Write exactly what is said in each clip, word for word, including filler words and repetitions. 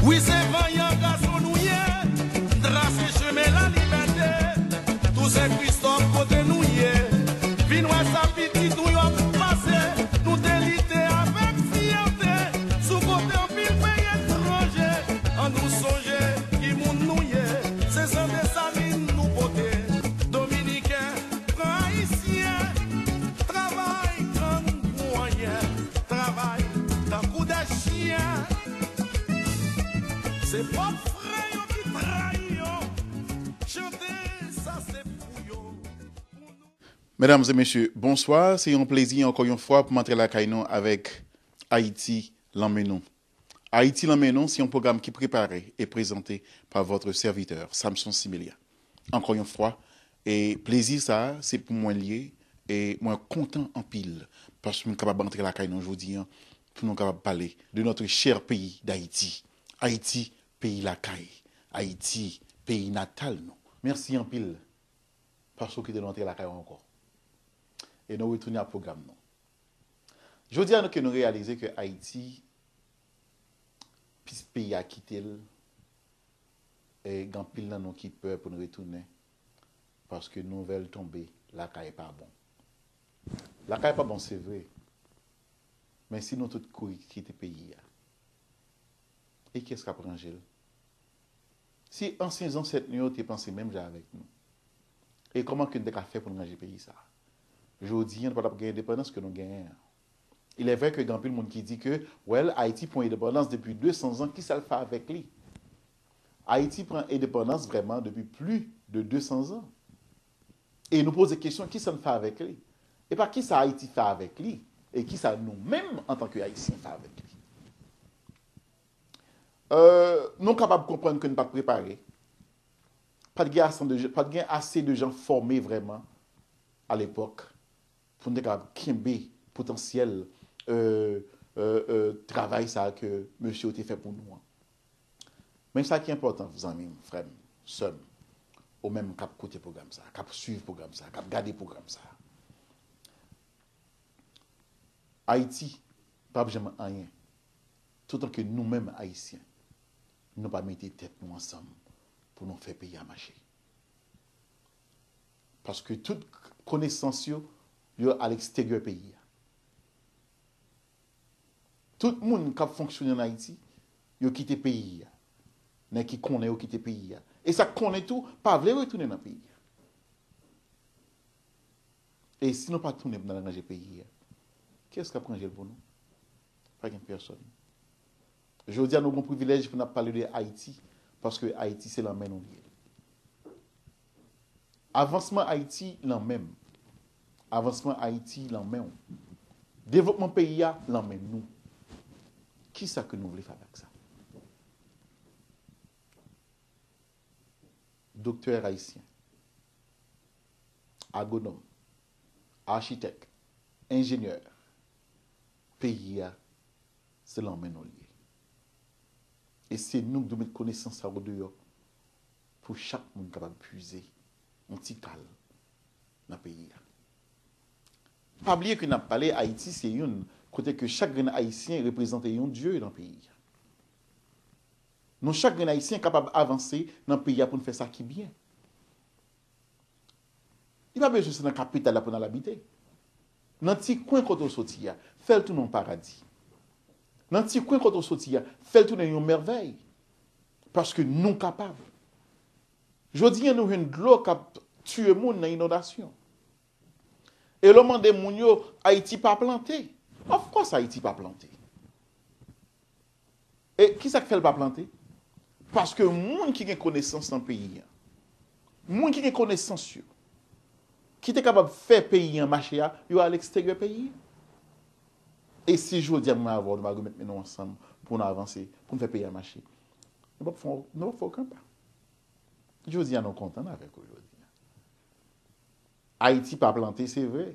Wi, se vanyan gason nou ye, trase chemen lalibète. Tousen Kristòf, kote nou ye, vin wè sa pitit ou yo ap pase. Nou te lite avèk fyète sou kote anpil peyi etranje. An nou sonje ki moun nou ye, se san Desalin nou pote. Dominiken, pran Ayisyen, travay, grann pou anyen, travay tankou de chyen. Se pòp frè yo ki trayi yo. Chante sa se pou yo. Medam e mesye, bonswa. Se yon plezi ankò yon fwa pou m antre lakay nou avèk Ayiti Lanmen Nou. Ayiti Lanmen Nou, se yon pwogram ki prepare e prezante pa votre serviteur, Samson Simelia. Ankò yon fwa, e plezi sa a, se pou mwen l ye, e mwen kontan anpil, paske m kapab antre lakay nou jodi a, pou nou kapab pale de notre cher pays d'Haïti. Ayiti, peyi lakay. Ayiti, peyi natal nou. Mèsi anpil, paske w kite nou antre lakay ou ankò. E nou retounen ak pwogram nou. Jodi a, nou ke nou reyalize ke Ayiti, pis peyi a kite l, e gen anpil nan nou ki pè pou n retounen, paske nouvèl tonbe, lakay pa bon. Lakay pa bon, se vre. Men si nou tout kouri kite peyi a, e kiyès k ap ranje l? Si ansyen zansèt nou yo te panse menm jan avèk nou, e kòman ke n te ka fè pou n ranje peyi sa a? Jodi a, nou pa t ap gen endepandans ke nou genyen an. Il est vrai que gen anpil moun ki di ke, well, Ayiti pran endepandans depi de san zan, ki sa l fè avèk li? Ayiti pran endepandans vrèman depi plis de de san zan. E nou poze kesyon, ki sa n fè avèk li? E pa ki sa Ayiti fè avèk li, e ki sa nou menm, antanke Ayisyen, fè avèk li. Euh, nou kapab konprann ke n pa t prepare. Pa t gen ase de, pa t gen ase de jan fòme vrèman alepòk pou n te kapab kenbe potansyèl, euh, euh, euh, travay sa a ke mesye yo te fè pou nou an. Men sa ki enpòtan, zanmi m, frè m, sè m, ou menm k ap koute pwogram sa a, k ap swiv pwogram sa a, k ap gade pwogram sa a. Ayiti p ap janm anyen toutan ke nou menm Ayisyen, nou pa mete tèt nou ansanm pou nou fè peyi a mache. Paske tout konesans yo, yo aleksteryè peyi a. Tout moun k ap fonksyone ann Ayiti, yo kite peyi a. Nèg ki konnen yo kite peyi a. E sa k konnen tou, pa vle retounen nan peyi a. E si nou pa tounen pou n al ranje peyi a, kiyès k ap ranje l pou nou? Pa gen pèsòn. Jodi a, nou gen privilèj pou n ap pale de Ayiti, paske Ayiti se lan men nou l ye. Avansman Ayiti lan men m. Avansman Ayiti lan men w. Devlopman peyi a lan men nou. Kisa ke nou vle fè avèk sa? Doktè ayisyen, agwonòm, achitèk, enjenyè, peyi a, se lan men nou l ye. E se nou k dwe met konesans sa yo deyò pou chak moun kapab pwize yon ti kal nan peyi a. Pa bliye ke n ap pale Ayiti, se youn kote ke chak grenn Ayisyen reprezante yon dye nan peyi a. Nou chak grenn Ayisyen kapab avanse nan peyi a pou n fè sa ki byen. Li pa bezwen se nan kapital la pou n al abite. Nan ti kwen kote w soti a, fè l tounen yon paradi. Nan ti kwen kote w soti a, fè l tounen yon mèvèy. Paske nou kapab. Jodi a, nou jwenn dlo k ap tiye moun nan inondasyon. E lè w mande moun yo, Ayiti pa plante. Of course, Ayiti pa plante. E kisa k fè l pa plante? Paske moun ki gen konesans nan peyi a, moun ki gen konesans yo, ki te kapab fè peyi a mache a, yo al eksteryè peyi a. E si jodi a mwen avè w, nou pa remèt men nou ansanm pou nou avanse, pou nou fè peyi a mache, nou p ap fè, nou p ap fè okenn pa. Jodi a, nou kontan avèk ou jodi a. Ayiti pa plante, se vre.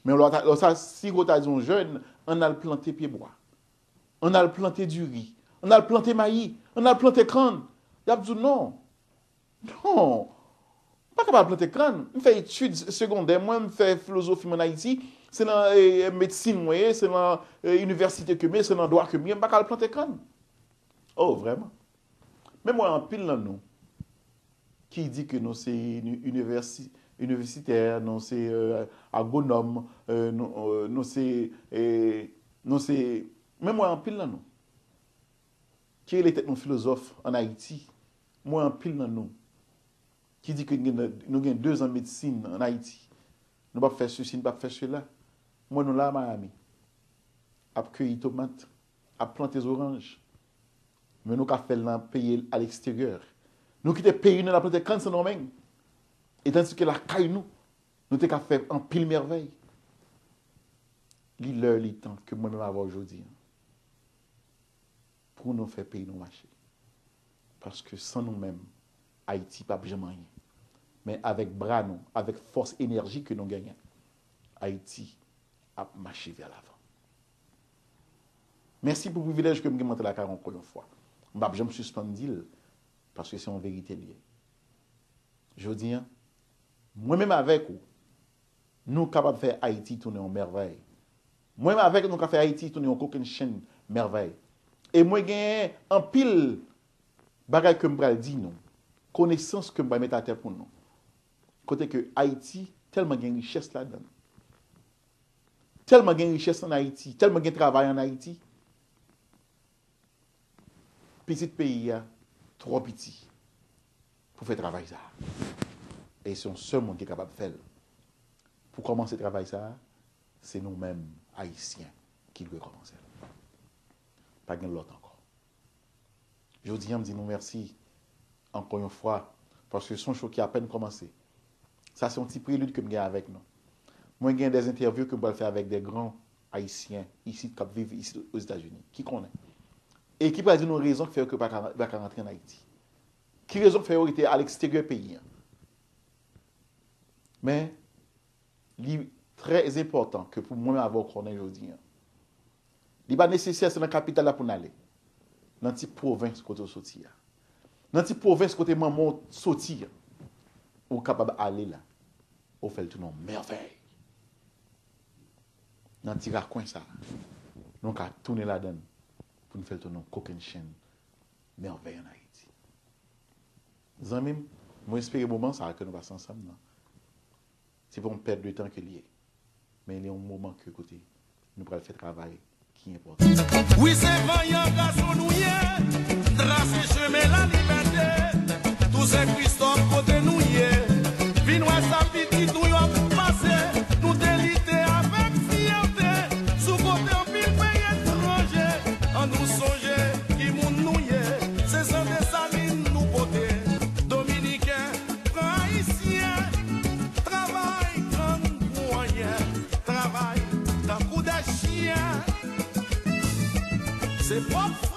Men lè w ta, lè w sa, si w ta di yon jèn, ann al plante pyebwa, ann al plante diri, ann al plante mayi, ann al plante kann, y ap di w non. Non. M pa kapab plante kann. M fè etid segondè mwen, m fè filozofi m ann Ayiti, se nan, e, medsin mwen ye, se nan, e, inivèsite ke m ye, se nan dwa ke m ye, m pa ka al plante kann. Oh, vrèman. Men m wè anpil nan nou ki di ke nou se inivèsi, inivèsitè, nou se euh, agwonòm, euh, nou, euh, nou se euh, nou se men m wè anpil nan nou ki rele tèt nou filozòf ann Ayiti. M wè anpil nan nou ki di ke nou gen, nou gen de zan medsin ann Ayiti. Nou p ap fè sesi, nou p ap fè sela. M wè nou la a Miami ap keyi tomat, ap plante zoranj. Men nou ka fè l nan peyi aleksteryè. Nou kite peyi nou, n ap plante kann Sendomeng. E tandiske lakay nou, nou te ka fè anpil mèvèy. Li lè, li tan ke mwen menm avè w jodi a, pou nou fè peyi nou mache. Paske san nou menm, Ayiti p ap janm anyen. Men avèk bra nou, avèk fòs, enèji ke nou genyen, Ayiti ap mache vè lavan. Mèsi pou privilèj ke m gen mwen te lakay ankò yon fwa. M p ap janm sispann di l, paske se yon verite l ye. Jodi a, mwen menm avèk ou, nou kapab fè Ayiti tounen yon mèvèy. Mwen menm avèk ou, nou ka fè Ayiti tounen yon kokennchenn mèvèy. E mwen genyen anpil bagay ke m pral di nou, konesans ke m pral met atè pou nou. Kote ke Ayiti tèlman gen richès ladan l. Tèlman gen richès ann Ayiti, tèlman gen travay ann Ayiti. Pitit peyi a twò piti pou fè travay sa a. E se yon sèl moun ki kapab fè l. Pou kòmanse travay sa a, se nou menm, Ayisyen, ki dwe kòmanse l. Pa gen lòt ankò. Jodi a, m di nou mèsi ankò yon fwa, paske se yon cho ki apèn kòmanse. Sa se yon ti prelid ke m gen avèk nou. Mwen gen de entèvyou ke m pral fè avèk de gran Ayisyen isit k ap viv isit Ozetazini, ki konnen. E ki pral di nou rezon k fè yo ke yo pa ka, pa ka rantre ann Ayiti. Ki rezon k fè yo rete aleksteryè peyi a. Men, li trè enpòtan ke pou mwen avè w konnen jodi a. Li pa nesesè se nan kapital la pou n ale. Nan ti pwovens kote w soti a. Nan ti pwovens kote manman w soti a. Ou kapab ale la. Ou fè l tounen yon mèvèy. Nan ti rakwen sa a. Nou ka tounen ladan l pou n fè l tounen yon kokennchenn mèvèy ann Ayiti. Zanmi m, mwen espere moman sa a ke nou pase ansanm nan. Se pa yon pèt de tan ke l ye. Men li yon moman ke kote nou pral fè travay ki enpòtan. Wi, se vanyan gason nou ye, trase chemen lalibète. Tousen Kristòf kote nou ye, vin wè sa pitit ou yo ap pase. Nou te lite avèk fyète sou kote anpil peyi etranje. Ann nou sonje ki moun nou ye, se san Desalin nou pote. Dominiken, pran Ayisyen, travay grann pou anyen, travay tankou de chyen. Se pwòp